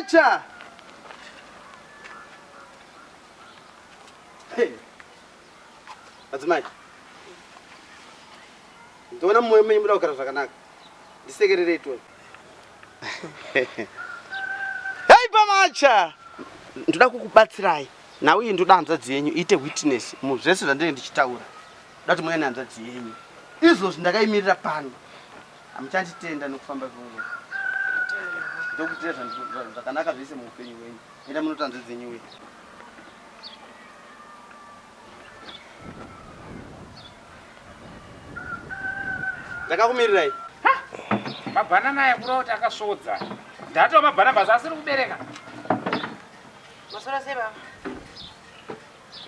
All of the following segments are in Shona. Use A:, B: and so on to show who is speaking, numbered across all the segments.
A: Macha! Hey. Madzimai. Ndoona mumwe menyu muda kugara zvakanaka. Ndisekererei toni. Hey Pamacha! Ndoda kukubatsirai. Nhau iyi ndoda hanzvadzi yenyu iite witness muzvese zvandinenge ndichitaura. Ndoda kuti muuye nehanzvadzi yenyu. Izvozvi ndakaimirira pano. Hamuchanditenda nokufamba kwenguva. Ndokuitira zvakanaka zvese muupenyu hwenyu. Enda munotora hanzvadzi yenyu uye. Ndakakumirirai.
B: Mabhanana aya kureva kuti akasvodza. Ndatova mabhanabhasi asiri kubereka.
C: Maswera sei baba?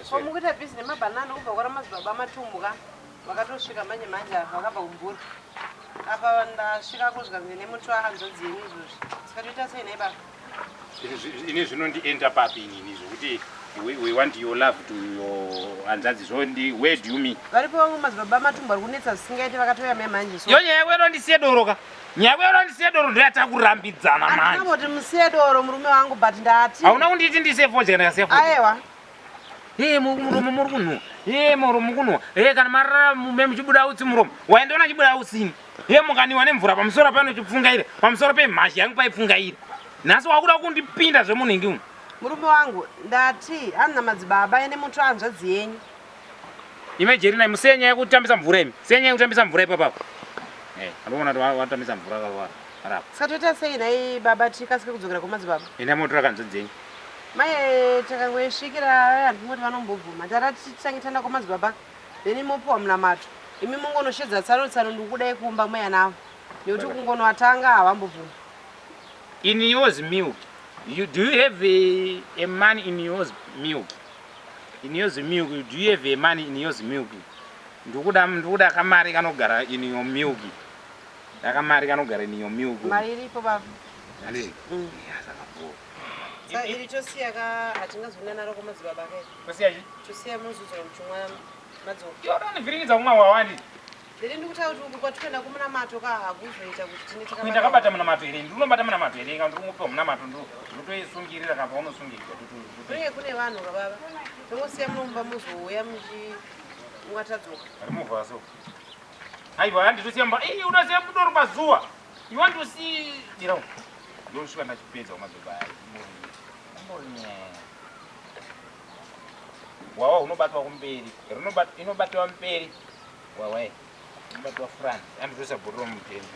C: Ko mukuita busy nemabhanana kubva kwara madzibaba matumbu ka vakatosvika manje manje apa vakabva kumvura. Apa ndasvika kuzvikanzi nemuti wahanzvadzi yenyu izvozvi. Saka toita sei nhai baba?
B: Ini zvinondienda papi inini zvokuti we want your love to your hanzvadzi zvondi where do you mean?
C: Varipo vamwe madzibaba matumbu ari kunetsa zvisingaite vakatouya mai manje so.
B: Yo nyaya yako yandisiye doro ka. Nyaya yako yandisiye doro ndoyatakurambidzana manje.
C: Andina kuti musiye doro murume wangu but ndati.
B: Hauna kunditi ndisiye fodya ndakasiya fodya.
C: Ayewa.
B: Hey, muromo muri kunhuwa. Hey, muromo kunhuwa. Hey, kana marara mume muchibuda utsi muromo. Waendiona chibuda utsi ini. Hey, mukaniwa nemvura pamusoro pano chipfungaira. Pamusoro pemhazhi yangu paipfungaira. Nhasi wakuda kundipinda zvemunhingi umu.
C: Murume wangu ndati hanzi madzibaba ene muto hanzvadzi yenyu.
B: Ime Jerina musiye nyaya yekutambisa mvura imi. Siya nyaya yekutambisa mvura ipapo. Eh, anoona kuti watambisa mvura kakawanda.
C: Rapa. Saka toita sei nhai baba tikasike kudzokera kwamadzibaba?
B: Enda motora kanzvadzi yenyu.
C: Mai takangoisvikira handingoti vanombobvuma. Tara titange taenda kwamadzibaba then mopiwa munamato. Imi mungonoshedza tsano tsano ndikudai kumba mweya navo. Nekuti kungonoatanga havambobvuma.
B: In yours milk. You, do you have a man in yours milk? In yours milk, do you have a man in yours milk? Ndikuda ndikuda kamari kanogara in your milk. Dakamari kanogara in your milk.
C: Mari iripo baba.
B: Handiti? Mm. Yeah, saka bho.
C: Sa iri tosiya ka hatingazonda naro kwamadzibaba kai.
B: Tosiya chi?
C: Tosiya munozodzora muchimwa madzoka.
B: Iwe unondivhiringidza kumwa wawandi.
C: Ndiri ndikutaura kuti uku kwatikuenda kumunamato ka hakuzoita kuti tine
B: takabata. Kuenda kabata munamato here? Ndinobata munamato here? Kana ndiri munamato ndotoisungirira kana paunosungirira.
C: Kunenge kune vanhu ka baba. Tongosiya munomba muzouya muchimwa tadzoka.
B: Remove so. Aiwa handitosiya mba. Eh unosiya mudoro pazuva. You want to see dira. Ndosvika ndachipedza kumadzoka aya. Wawa unobatwa kumberi. Rinobatwa inobatwa mberi. Wawa inobatwa front. Handitosa bhotoro mutemo.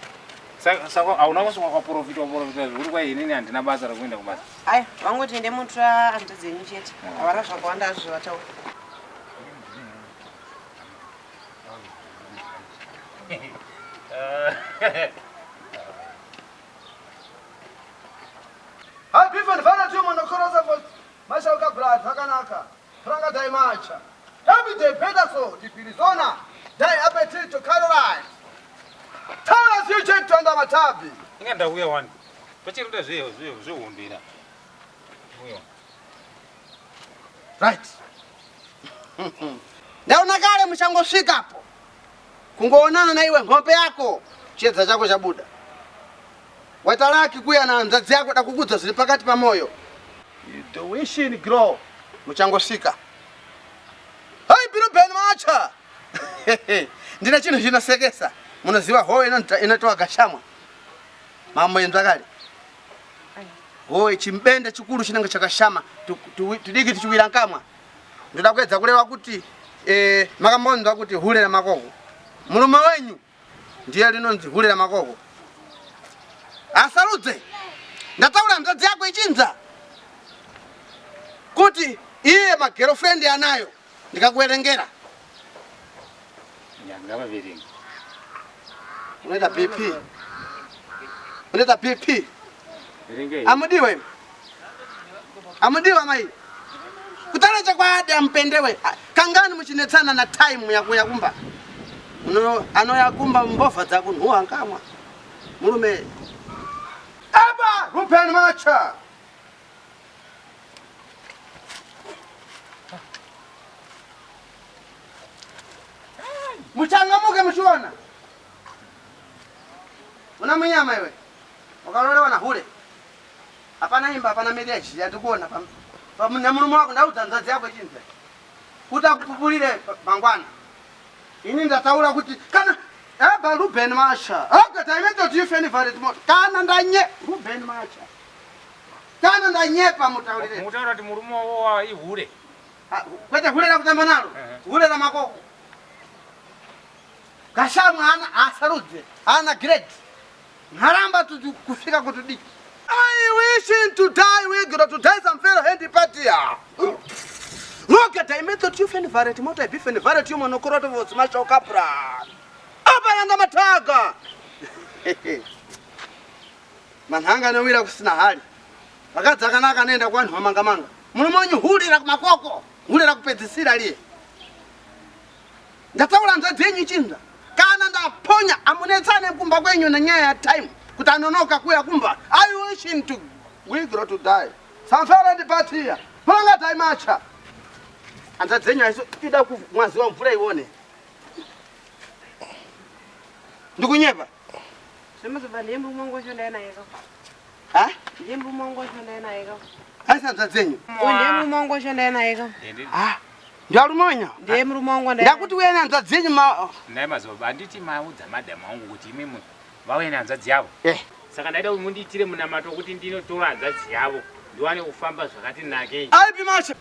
B: Saka saka hauna kusvika kwaprofita waprofita zvekuti kwai inini handina basa rekuenda kubasa.
C: Aya vangoti ende mutura hanzvadzi dzenyu chete. Havana zvakawanda hazvo zvavataura.
A: Hi beef and vanity monokorosa for mashauka blood zvakanaka. Franga dai macha. Every day better so dipirizona. Dai appetite Caroline. Tell us you check tonda matabi.
B: Inga ndauya wani. Pachirida zve zve zvehondo ira. Uyo.
A: Right. Ndaona kare muchangosvikapo. Kungoonana na iwe nhope yako chiedza chako chabuda. Waita laki kuya na hanzvadzi yako da kukudza zviri pakati pamoyo. The wishing grow muchangosvika. Hey Bill Ben Macha. Ndina chinhu chinosekesa. Munoziva howe inotowa gashamwa. Mambo enzvakale. Howe chimbende chikuru chinenge chakashama tudiki tuchiwira nkamwa. Ndoda kuedza kureva kuti eh, makambonzwa kuti hure ramakoko. Murume wenyu ndiye rinonzi hure ramakoko. Asarudze. Ndataura hanzvadzi yako ichinza kuti iye magirlfriend anayo ndikakuverengera.
B: Ngavaverenge.
A: Unoita BP. Unoita BP. Amudiwe. Amudiwa mai. Kutaura chokwadi amupendewe. Kangani muchinetsana na time yakuya kumba. Uno anoya kumba mbovha dzakunhuwa nkamwa. Murume. Apa Rupen Macha. Muchangamuke muchiona. Una munyama iwe. Wakalolewa na hure. Hapana imba, hapana marriage yandikuona nemurume wako. Ndaudza hanzvadzi yako ichinzi kuti akupupurire mangwana. Ini ndataura kuti kana eba Ruben Masha. Okay, taimeta to favorite mo. Kana ndanye Ruben Masha. Kana ndanyepa mutaurire.
B: Mutaura kuti murume wavo ihure.
A: Kwete hure rakutamba naro. Hure ramakoko. Gashamwe ana asarudze, ana grade. Nharamba kusvika kutudiki. I wish to die we go to die some fellow handy party. Look at I method you favorite motor beef and favorite you monokoroto vots mashoka pra. Apa yanga mataga. Manhanga anowira kusina hali. Vakadzi akanaka anoenda kuvanhu vamanga manga. Murume wenyu hurira kumakoko, hurira kupedzisira liye. Ndataura hanzvadzi yenyu ichinzwa. Kana ndaponya amunetsane kumba kwenyu nenyaya ya time kuti anonoka kuya kumba. I wish him to wigro to die. Samfara ndipatia. Panga taimacha. Hanzvadzi yenyu haiso ida kumwaziwa mvura ione. Ndikunyepa.
C: Zvemazobva ndiye murume wangu wacho ndaiye naye ka.
A: Ha?
C: Ndiye murume wangu wacho ndaiye naye ka.
A: Haisi hanzvadzi yenyu.
C: Uyu ndiye murume wangu wacho ndaiye naye ka.
A: Ah. Ndiarume wenyu?
C: Ndiye murume wangu ndaiye.
A: Ndakuti uye nehanzvadzi yenyu ma
B: Nhai mazobaba handiti maudza madam wangu kuti imimi vauye nehanzvadzi yavo.
A: Eh.
B: Saka ndaida kuti mundiitire munamato wekuti ndinotora hanzvadzi yavo ndiwane kufamba zvakati nakei.
A: Aipi masha.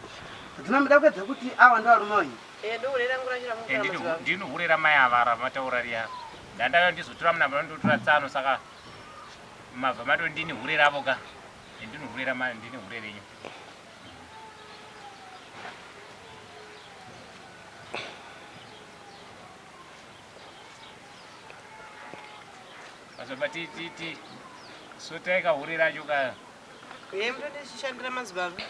A: Dzina muda kuedza kuti awa ndiarume wenyu.
C: Eh, ndohure rangu racho ramukura madzibaba.
B: Ndinohure ramai ava ramataura riya. Ndandauya ndizotora munamato ndotora tsano saka mabva mato ndini hure ravo ka. Ndinohure rama ndini hure renyu. Madzibaba ti ti ti sotai kahure racho ka.
C: Uye mutondishandira madzibaba.